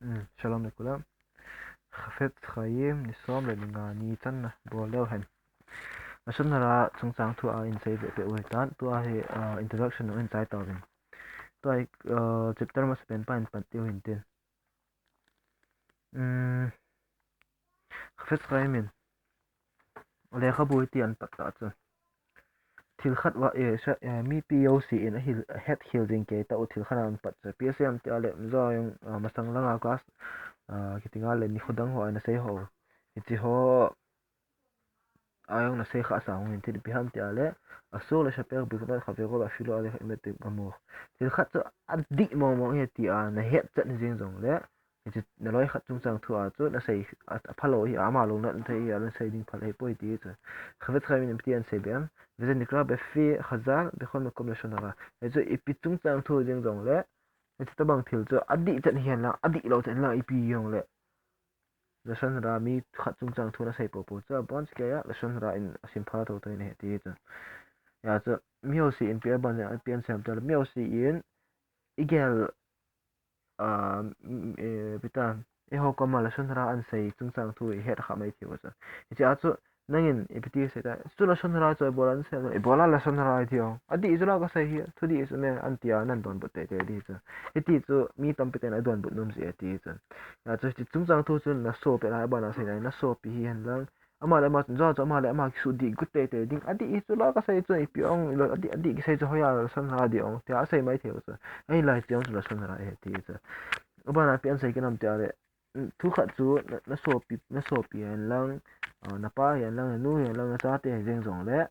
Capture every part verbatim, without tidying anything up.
Mm, shalom le kula. Chafetz Chaim ni som le ni nga ni channa bol leu hen. Lashon Hara chungchang thu a hin sei ve ve u hitan, tua hi, ah, introduction u hin chai tauvin. Tua hi, ah, chapter masa pen pa hin pan tiu hin tin. Mm, Chafetz Chaim in lekhabu hi ti an pat ta chu. Thil khat va, eh, sa, eh, mipi jouse in a hil, a het khel jing kei tah u thil khat a an pat chu. Ipi asei em tia le, Mizo jong, ah, masang langa class, ah, kiti nga le nikho dang ho a na sei ho. Hichi ho a jong na sei kha sa hung hin thil ipi ham tia le, אסור לשפר בגנות חברו אפילו על אמת גמור. Thil khat chu adih mong mong hi tia na het chet hi jeng jong le, Hichu na loi khat chungchang thu a chu na sei a, aphalou hi, ama lung na thei hi, a na sei ding phal ahi poi ti chu. Chafetz Chaim in ipi ti an sei be em. וזה נקרא בפי חז"ל בכל מקום לשון הרע. Hichu ipi chungchang thu jeng jong le, hichu tabang thil chu adih chet hihen lang, adih lou chet lang ipi jong le. Lashon Hara mi khat chungchang thu na sei popo chu, abon chu kei a, Lashon Hara in asim pha thotho in ahi ti chu. Hichu, mi jouse in ipi aban, ipi an sei em tia le, mi jouse in, i gel, ah, mm, eh, ipi ta, eiho koma Lashon Hara an sei chungchang thu i het kha mai thei u chu. Hichea chu, nangin ipi ti sei ta, chu Lashon Hara chu ibola na sei, ibola Lashon Hara i ti o. Adih chu la ka sei hi, thudih chu me an tia, nan donbut teitei di chu. Hiti chu, mi tampi ten adonbut nom jeh ti chu. Hichu, hichi chungchang thu chu na sopi lai, abana sei lai, na sopi hihen lang, Ama le ama chun, jo chu ama le ama kisudih got teitei ding. Adih hi chu la ka sei chu ipi ong, ilo adih, adih kisei chu hoiya Lashon Hara dih ong, tia asei mai thei u chu. Ahinla hiche ong chu Lashon Hara ahi ti chu. Abana ipi an sei kit em tia le, mm, thu khat chu na, na sopi, na sopi hihen lang, ah, na pa hihen lang, na nu hihen lang, na chate hi jeng jong le,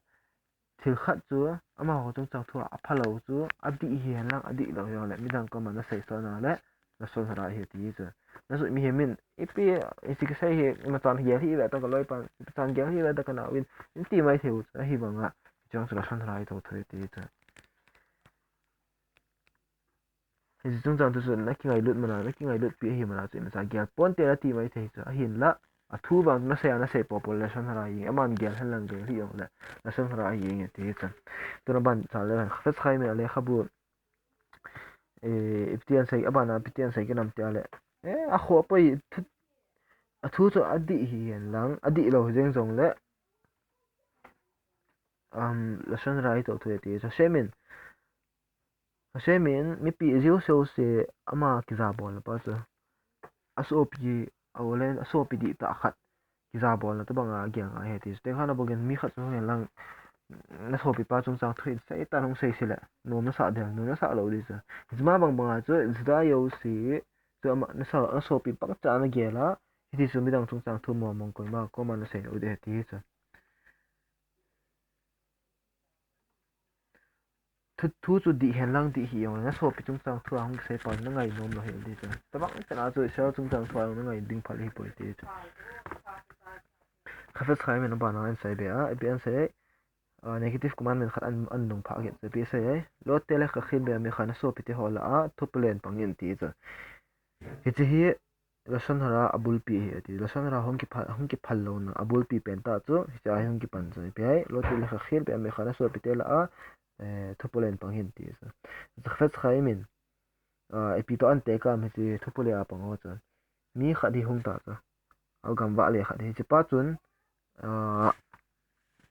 thil khat chu, amaho chungchang thu a aphalou chu, adih hihen lang, adih lou hihen le, midang koma na seisona le, Lashon Hara ahi ti chu. Na sut mihem in, ipi, hiche kisei hi, imacha gel hih ve ta ka loipan, imacha gel hih ve ta ka naovin, in ti mai thei u chu, ahivanga, hiche ong chu Lashon Hara ahi thotho e ti chu. Hiche chungchang thu chu na kingailut mana, na kingailutpi ahi mana chu, imacha gel ponte na ti mai thei chu, ahinla, athu vang na sei a, na sei popo Lashon Hara ahi, aman gel hen lang gel hih jong le, Lashon Hara ahi nge ti chu. Tuna ban cha le, Chafetz Chaim in a lekhabu, eh, ipi ti an sei, abana ipi ti an sei kit em tia le. Eh, akhoh poi, thu, athu chu adih hihen lang, adih lou hi jeng jong le, um, Lashon Hara ahi thotho e ti chu. Hashem in, Hashem in, mipi jouse jouse ama kijabolna pa chu. Asopi, a u le, asopi dihtah khat. Kijabolna tabanga agel ngai ahi ti chu. Teng khat na bangin mi khat chu hung hen lang, na sopi pa chungchang thu in seitan hung sei se le, nom na sah dem, nom na sah lou di chu. Hiche ma bang banga chu, Juda jouse, chu ama, na sa, na sopi bangcha na gel a, hiti chu midang chungchang thu mong mong koima, koima na sei lou di ahi ti chu. Thu, thu chu dih hen lang dih hih jong le, na sopi chungchang thu a hung kisei pa na ngai nom lou hel di chu. Tabang chan a chu Israel chungchang thu a jong na ngai ding phal ahi poi ti chu. Chafetz Chaim in abana an sei be a, ipi an sei, ah, negative commandment khat an, an nung phah kit chu ipi asei e. לא תלך רכיל בימיך, na sopi te ho lah a, thu palen pang in ti chu. Hiche hi, Lashon Hara abulpi ahi ati. Lashon Hara hung kiphal, hung kiphal louna abulpi pen tah chu, hiche a hi hung kipan chu. Ipi ham, לא תלך רכיל בימיך, na sopi te lah a, eh, thu palen pang in ti chu. Chafetz Chaim in, ah, ipi toh an tekah em hiche thu pale a pang ho chu. Mi khat hi hung ta chu. Agam vahle khat hi. Hiche pa chun, ah,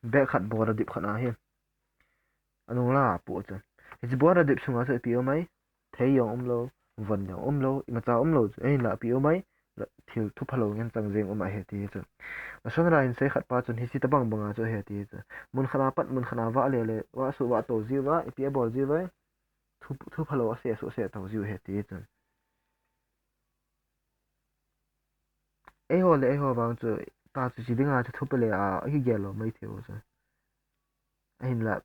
bag khat bora dip khat ahi. Anung la apoh chu. Hiche bora dip sunga chu ipi um ai. Thei jong um lou, von jong um lou, imacha um lou chu. Ahinla ipi um ai. La, thil thu phalou ngen chang jeng um ahi ti chu. Lashon Hara in sei khat pa chun hiche tabang banga chu ahi ti chu. Mun khat a pat, mun khat a vahle le, vah suh vah tou jiu va, ipi abol jiu va. Thu, thu phalou asei suh asei tou jiu ahi ti chu. Eiho le eiho vang chu, ta chu chi dinga chu thu pale a, akigel lou mai thei u chu. Ahinla,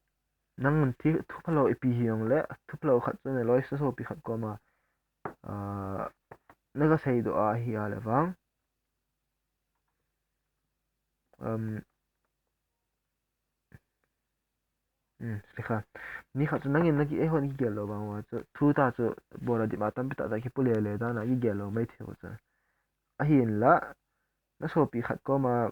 nang mun thi, thu phalou ipi hi jong le, thu phalou khat chu na loi sa sopi khat koma, ah, na ka sei doh ahi a le vang. Um, Hmm, slikha. Mi khat chu nangin naki, eiho na kigel lou vang uva chu. Thu ta chu bora dip a tampi tah tah kipule le dan a kigel lou mai thei u chu. Ahinla, na sopi khat koma,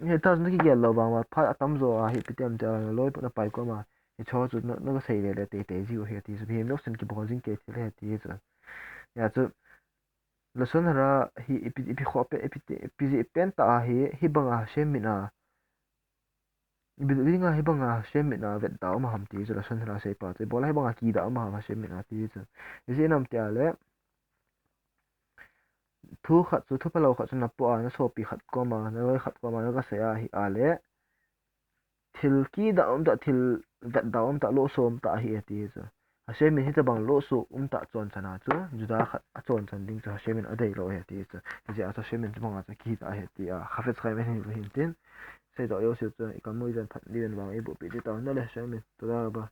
hitia chu na kigel lou vang uva, phat atam jo a hi ipi ti ham tia na loi na pai koma, hicho chu na, na ka sei le le teitei jiu ahi ti chu. Mihem jousen kibol jing kei thil ahi ti chu. Hia chu, Lashon hara hi ipi, ipi khoh pen, ipi, ipi jeh pen tah a hi, hibanga Hashem min a, ipi dinga hibanga Hashem min a vetda um ham ti chu Lashon hara seipa chu, ibola hibanga kida um ham Hashem min a ti chu. Ijeh inem tia le, thu khat chu, thu phalou khat chu napoh a, nasopi khat koma, naloi khat koma, nagasei a hia le, thil kida um tah, thil vetda um tah, lohsam tah ahi e ti chu. Hashem in hitobang lohsam um tah chonchan a chu, Juda khat a chonchan ding chu Hashem in adeilou ahi ti chu. Hijeh a chu Hashem in chubanga chu kida ahi ti a, Chafetz Chaim in hin, hin tin. Seidoh jouse chu, ikam u ijen phat diuvin vang eiboh peh ding taona le Hashem in. Toda rabah.